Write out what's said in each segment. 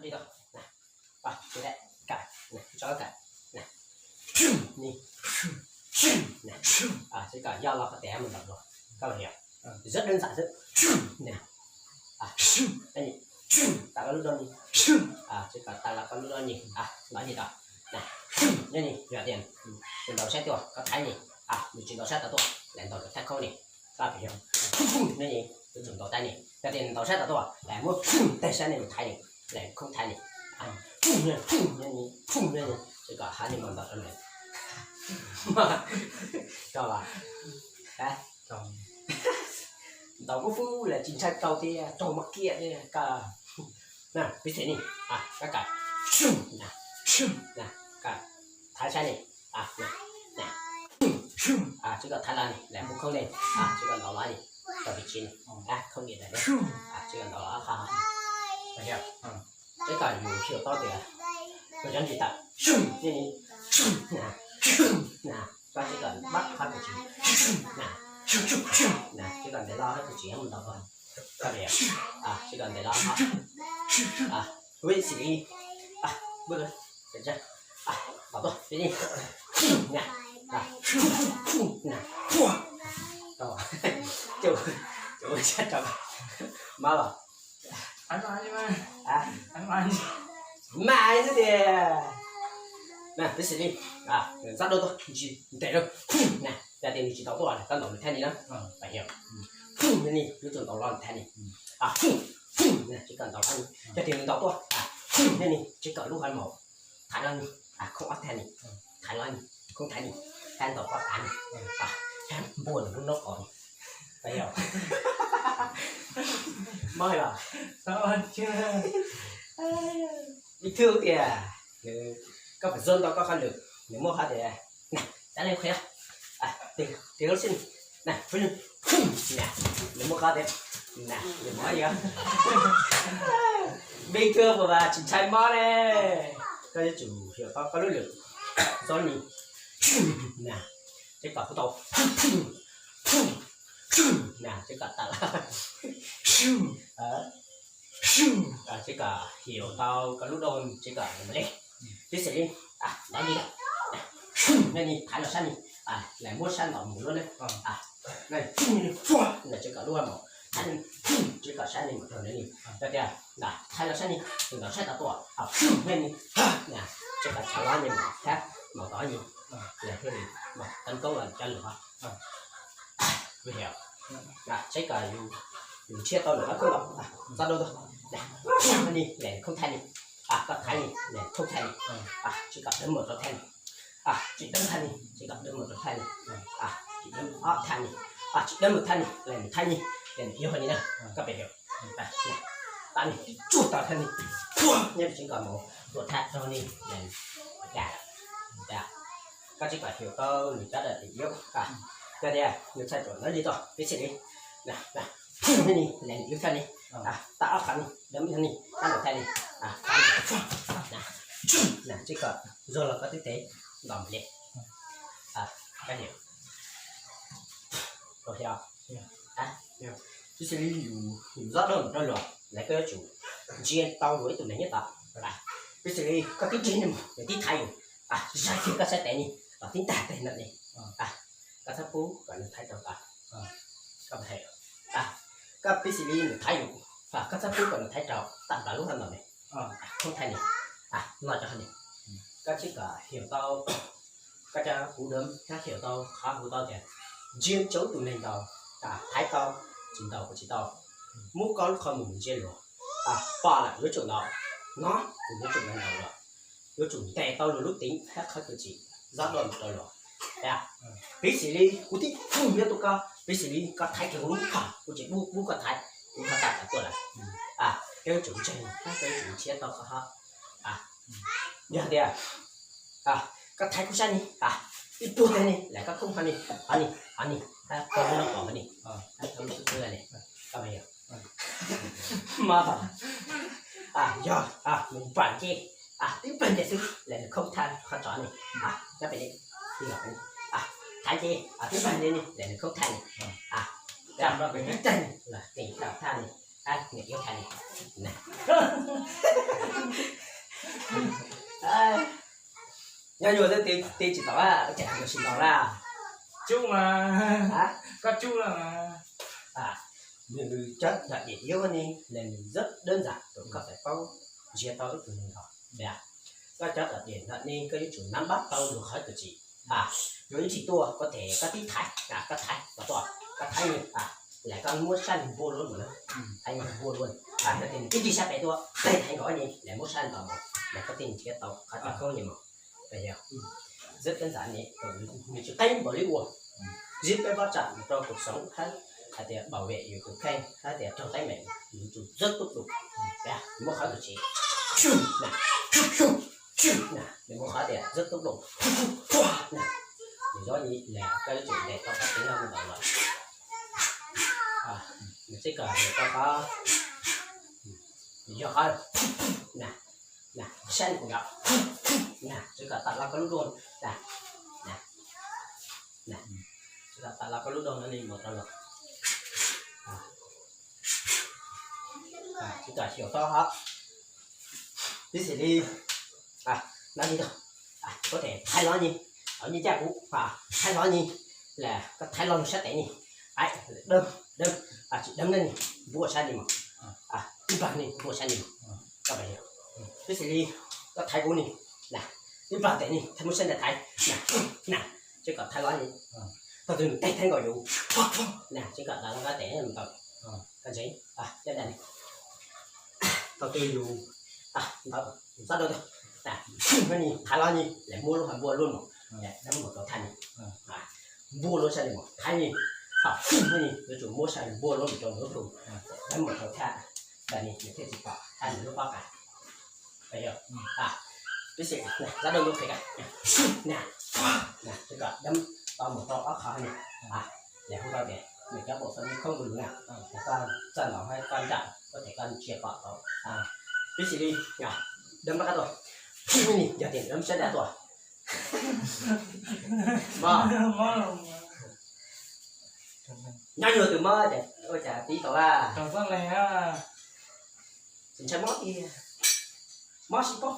Li tau, na, a, tsis tau, kam, na, tso kam, na, ni, na, tsis kam yog los qhov tes mus ntaus dua, koj los yog, rất đơn giản xwb, na, a, ni, tau koj lub doj ni, a, tsis kam tau los koj lub doj ni, a, los li tau, na, yog ni, yog tias nws ntaus sab tuaj koj thaiv ni, a, nws tsis ntaus sab tod tuaj, lawv ntaus rau thaj khaub ni, koj pem yog, ne ni, yuav tsum ntaus thaiv ni, yog tias nws ntaus sab tod tuaj lawv muab tej sab ni mus thaiv ni, lawv khoob thaiv ni, ne ni, ne ni, tsis kom hab ni mus ntaus rau lawv, tau los, ntaus muab fub lawm tsis ntshai raug thiab raug maj kiag thiab koj, na, pib xim ni, a, koj kam, na, kam thaiv sab ni, a, na, a, tsis kom thaiv los ni, lawv muab khoob ni, a, tsis kom ntaus los ni, tau pib xim ni, a, khoob ni, a, tsis kom ntaus los qhov, tsis kom yus xyuas tau tias koj cov ntsis tawm, ne ni, na, na, koj tsis kom npaj qhov tus tsis, na, na, tsis kom ntev los qhov tus tsis mus ntaus koj, koj pem yog, tsis kom ntev los, a, pib xim ni, a, pib, a, pom tuaj pib ni, na, na, na, tau, ces ua sab rau, mab los, mas xwb tias, na, pib xim ni, a, zab dua tuaj ntsis ntes rau, na, yog tias nws tsis tau tuaj koj ntaus nws thaiv ni na, pem yog, ne ni, yuav tsum ntaus los nws thaiv ni, a, na, tsis kom ntaus los ni, yog tias nws ntaus tuaj, a, ne ni, tsis kom lub haiv maum thaiv los ni, a, khoob ob thaiv ni, thaiv los ni, khoob thaiv ni, thaiv ntaus ob thaiv ni, a, npuaj nws lub noob qos ni, pem yog, mob los, ib thwj tias, koj pem zog ntau koj qhov lwm, nws muab qhov tias, na, cab li qhia, tig lub xib, na, nws muab qhov tias, na, nws mob yog, npij thwj puas tsis ntshai mob ne, koj yuav tsum xyuas tau koj lub lwm, zog ni, na, tsis kom hu tau, na, tsis kom tawm, tsis kom xyuas tau koj lub doj tsis kom li, pib xim li, los li, ne ni thaiv los sab ni, lawv muab sab ntaus mus lub ne, tsis kom lub haiv maum thaiv, tsis kom sab ni mus rau ntawd ni, yog tias thaiv los sab ni, nws ntaus sab tod tuaj, ne ni, tsis kom thaiv los ni mus thab mus tod ni, lawv thiaj li teb koob los cov lus, tsis kom yus nrhiav tau lwm qhov khoob los, zab dua tuaj, ne ni, lawv khoob thaiv ni, koj thaiv ni, lawv khoob thaiv ni, tsis kom dawb mus rau thaiv ni, tsis dawb thaiv ni, tsis kom dawb mus rau thaiv ni, tsis dawb ob thaiv ni, tsis dawb mus thaiv ni, lawv mus thaiv ni, lawv mus yog ni na, koj pem yog, tau ni, tsuj tau thaiv ni, nyob tsis kom mus tuam thaiv rau ni, lawv, koj tsis kom xyuas tau nws cov dawm tim yuav, yog tias nws txhais ruam lawv li tau pib xim li, ne ni, lawv mus yog thaiv ni, tau ob qhov ni, lawv mus yog ni, koj mus thaiv ni, tsis kom zog los koj twb tev nkaus li, koj pib xim li yus zab dua mus rau luag lawv koj yuav tsum ntsia tau luag ib tug neeg nyob tod, pib xim li koj twb nrhiav ni mus nws tib thaiv yus, zaj kiag koj saib tes ni, los tib tag tes ntawm ni, koj txhob pub kom nws thaiv rau tod, koj pib xim li nws thaiv yus, koj txhob pub kom nws thaiv rau tag nrho lub hauv ntawm ni, khoob thaiv ni, no cov ni, koj tsis kom xyuas tau, koj cov kuv dawm thiab xyuas tau qhov hu tau tias, ntsia tau tus neeg ntaus, thaiv tau, tsis ntaus kuj tsis tau, muab koj lub qhov muag mus ntsia luag, pom lawm yuav tsum ntaus, no kuv yuav tsum ntaus luag, yuav tsum ntes tau luag lub teev thiab qhov kwv tsis zab dua mus rau luag. Pib xim li kuv tib phooj ywg tuaj koj, pib xim li koj thaiv kiag kuv lub qhov, kuv tsis pub koj thaiv, kuv qhov tag tuaj lawm, koj yuav tsum ntseeg thiab koj yuav tsum nrhiav tau qhov, yog tias koj thaiv kuv sab ni, ib puag teg ni, lawv koj khoob qhov ni, qhov ni, qhov ni, koj lub noob qos ni, koj lub xub pwg ni, koj pem yog, mob, yog mus npam nce, tib pawg nce xwb lawv nws khoob thaiv qhov tsov ni, koj pem li, thaiv nce, tib pawg nce ni lawv nws khoob thaiv ni, tib teg ni los tes thaiv ni, Niam yuav thaij li. Nyob nyuag twb tib tsis tau, cas yuav tsis tau la. Cub mas, koj cub la mas. Nws cov yam diam iab ni, nws rất đơn giản rau koj txais paub nrhiav tau ib tug neeg nrog. Koj cov yam diam no ne koj yuav tsum nắm bắt tau luag qhov twg tsis, yuav ib txhij tuaj koj tes koj tib thaiv, koj thaiv, koj thaiv, lam koj muab sab nws npuaj luaj mus na, thaiv nws npuaj luaj, yog tias nws tib tig sab pem tuaj, thaiv nkaus ni, lam muab sab nws ntaus mus, lam koj thiaj nrhiav tau qhov coj khaub nyias mos. Rất đơn giản ni, nws tsis qab npaum li ua. Zib peb pob tsam mus rau tus xoov hab hais tias bảo vệ yus tus kheej hab tias raug teeb meem, yus tus rất tốt luôn. Muab qhov tus tsis, nws muab qhov tias rất tốt luôn. Nws zoo li koj yuav tsum ntes tau qhov tsev no mus ntawm lawm. Nws txib kom ntes tau qhov, nws yog qhov, na, sab nws kuv yog, na, txib kom tawm los koj lub duaj, na, txib kom tawm los koj lub duaj no li mus rau los, txib kom xyuas tau hov. Tib xis li, no li ntag, koj tes thaiv los ni, thaiv ni caj kuv, thaiv los ni, lam koj thaiv los sab tes ni, thaiv, dawb, dawb, tsis dawb na ni, npuaj sab ni mos, ib plag ni npuaj sab ni mos, koj pais, tib xis li, koj thaiv kuv ni, na, ib plag tes ni, thaiv muab sab ntawd thaiv, na, na, txib kom thaiv los ni, thaum twg nws teg thaiv nkaus yus, na, txib kom dav los koj tes mus tau, koj ntseeg, caj dab ni. Thaum twg yus, ntawd, txab dua, na, ni thaiv los ni, lam muab lub hais npuaj luaj mus, dawb mus rau thaiv ni, npuaj luaj sab ni mus thaiv ni, thaum ni yuav tsum muab sab npuaj luaj mus rau nws lub plhu, dawb mus rau thaiv, ntawm ni nws thiaj tsis pom thaiv nws lub pob qa. Tib xis, txab dua lub qhia, na, txib kom dawb tau mus rau ob qhov ni, lam hu tau tias nws cov bộ phận khoob mus lug na, koj txaj ntaus hab koj nram koj tes koj ntsia pom tau. Tib xis li, dawb npab qab tuaj, ni yog tias dawb sab nrad tuaj, mob, nyob nyuag twg mob ces ua cas pib tau la. Tsis ntshai mob tiag, mob sib paub.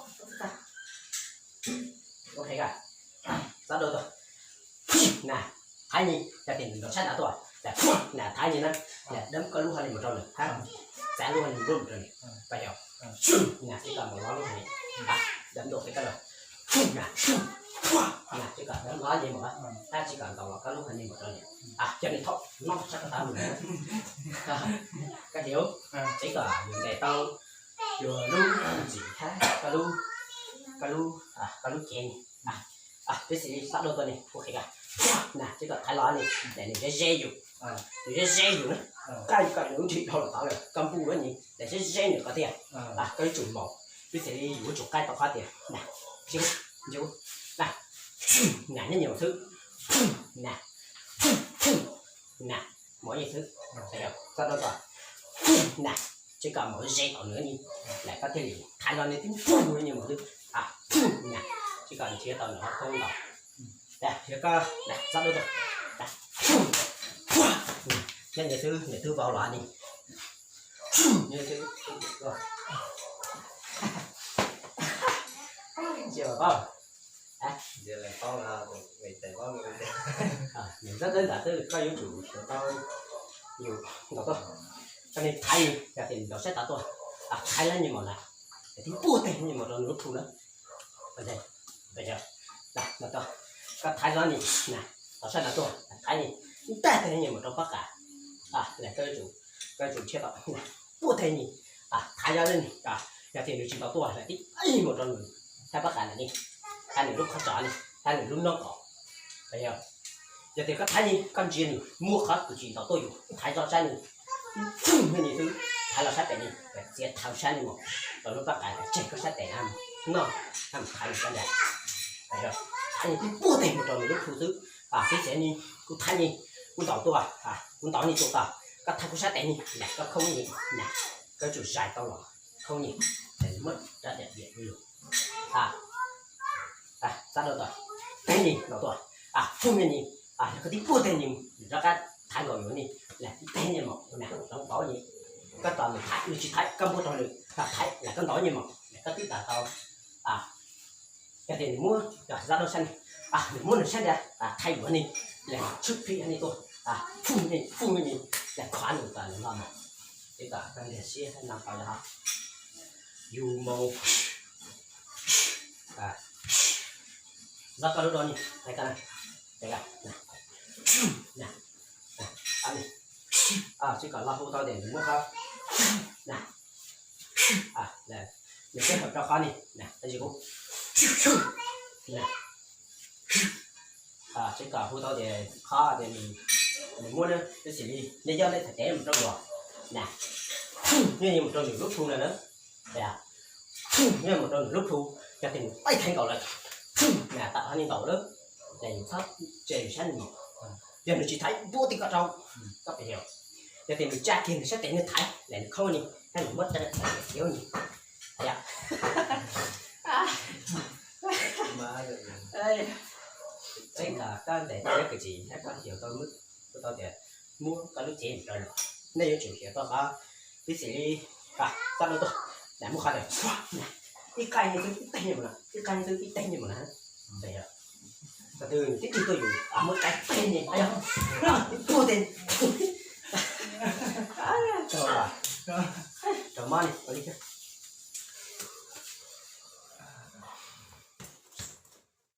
Ok, txab dua tuaj, na, thaiv ni, yog tias nws nrov sab nrad tuaj, na, thaiv ni na, dawb koj lub hauv ni mus rau nws, txav lub hauv ni npuaj mus rau nws, na, txib kom mus lov lub hauv ni, dawb ntuj qhia koj lawm, na, txib kom dawb lov ni mus, tab txib kom ntaus los koj lub hauv ni mus rau nws, yog nws thaum no sab koj tav mus, koj thiaj txib kom yus ntes tau yus lub ntxim hab koj lub, koj lub, koj lub cev ni. Tib xis li txab dua tuaj ni, kuv qhia koj, na, txib kom thaiv los ni, lam nws ze ze yus, nws ze ze yus na, qaij koj yus lub nrig dhau los tod lawm koj npuj lawm ni, lam ze ze nws qhov tiag, koj yuav tsum maum, tib xis li yus yuav tsum qaij tau qhov tias, na, na, nyob nyuag xwb, na, na, maum nyuag xwb, txab dua tuaj, na, txib kom maum ze tom nws ni, lam koj thiaj li thaiv los nws twb npuj nyuag maum xwb, na, txib kom nrhiav tau nws qhov khaub ntaus, yog koj, txab dua tuaj, nyob nyuag xwb nws twb vau los ni, nyob nyuag xwb, ntsia paub, nws txab dawb ntam xwb koj yuav tsum xyuas tau, yus ntaus tuaj, koj ne thaiv ni, yog tias nws ntaus sab tod tuaj, thaiv lawm ni mus lawm, yog tias npuaj teg ni mus rau nws lub plhu na, koj thaiv los ni, na, ntaus sab nrad tuaj, thaiv ni, ntaj teg ni mus rau pob qa, koj yuav tsum nrhiav tau, npuaj teg ni, thaiv los ni, yog tias nws tsis ntaus tuaj lawm tib ib mus rau nws, thaiv pob qa ntawm ni, thaiv nws lub qhov tsos ni, thaiv nws lub noob qaum. Yog tias koj thaiv ni koj ntsia nws muaj qhov twg tsis ntaus tuaj yus thaiv tso sab ni, ni xwb, thaiv los sab tes ni, txiav thaum sab ni mus rau lub pob qa, tseg koj sab tes na, no, thaiv nws sab nrad, thaiv ni twb npuaj teg mus rau nws lub plhu xwb, tib xis ni, kuv thaiv ni, kuv ntaus tuaj, kuv ntaus ni tuaj tau, koj thaiv kuv sab tes ni, na, koj khaub ni, na, koj yuav tsum zais tau los khaub ni, muab rab diam diam lug, txab dua tuaj, teg ni ntaus tuaj, fwj ni, yog koj tib npuaj teg ni, rov qab thaiv nkaus yus ni, tib teg ni mus, na, zoo pauv ni, Koj tos nws thaiv, nws tsis thaiv, koj muab rau nws thaiv, lam koj ntov nyuag mos, koj twb tas tau. Yog tias nws muab zaj dab sab ni, nws muab nws sab nrad thaiv yuav ni, lam tshwj phim ni tuaj, fuj ni, fuj ni, lam khuav nws kom nws noj mos. Ces kom koj ntiag siab no tau yog yus mus zaj koj lub do ni, hais koj na, sib kom lo hu tau tias nws muab qhov na, nws sib kom rau qhov ni, tab sis kuv sib kom hu tau tias qhov tias nws muab na, tab sis li nej yog nej tham tev mus rau luag na, nej mus rau nws lub plhu na na, nej mus rau nws lub plhu, yog tias nws taij theev nkaus lawm, na tam qhov ni ntaus lawm, ces yus txhob tseg nws sab ni mos. Yog nws tsis thaiv npuab tim koj rau, koj pem yog, yog tias nws tsa kiag nws sab tes nws thaiv, lam nws khoob ni, koj nws muab tsa thaiv kiag ni. Tseeb tas koj ntes tau ib kws tsis, koj xyuas tau, tau tias muab koj lub cev mus rau no, nej yuav tsum xyuas tau qhov, tab sis li, koj no tuaj, lam muab qhov tias ib qaj nyiaj twg ib teg nyiaj mus na, ib qaj nyiaj twg ib teg nyiaj mus na. Ko tw nws tib tug tuaj yus muab tsa teg ni, yog tuag tes, rau mob ni, ua li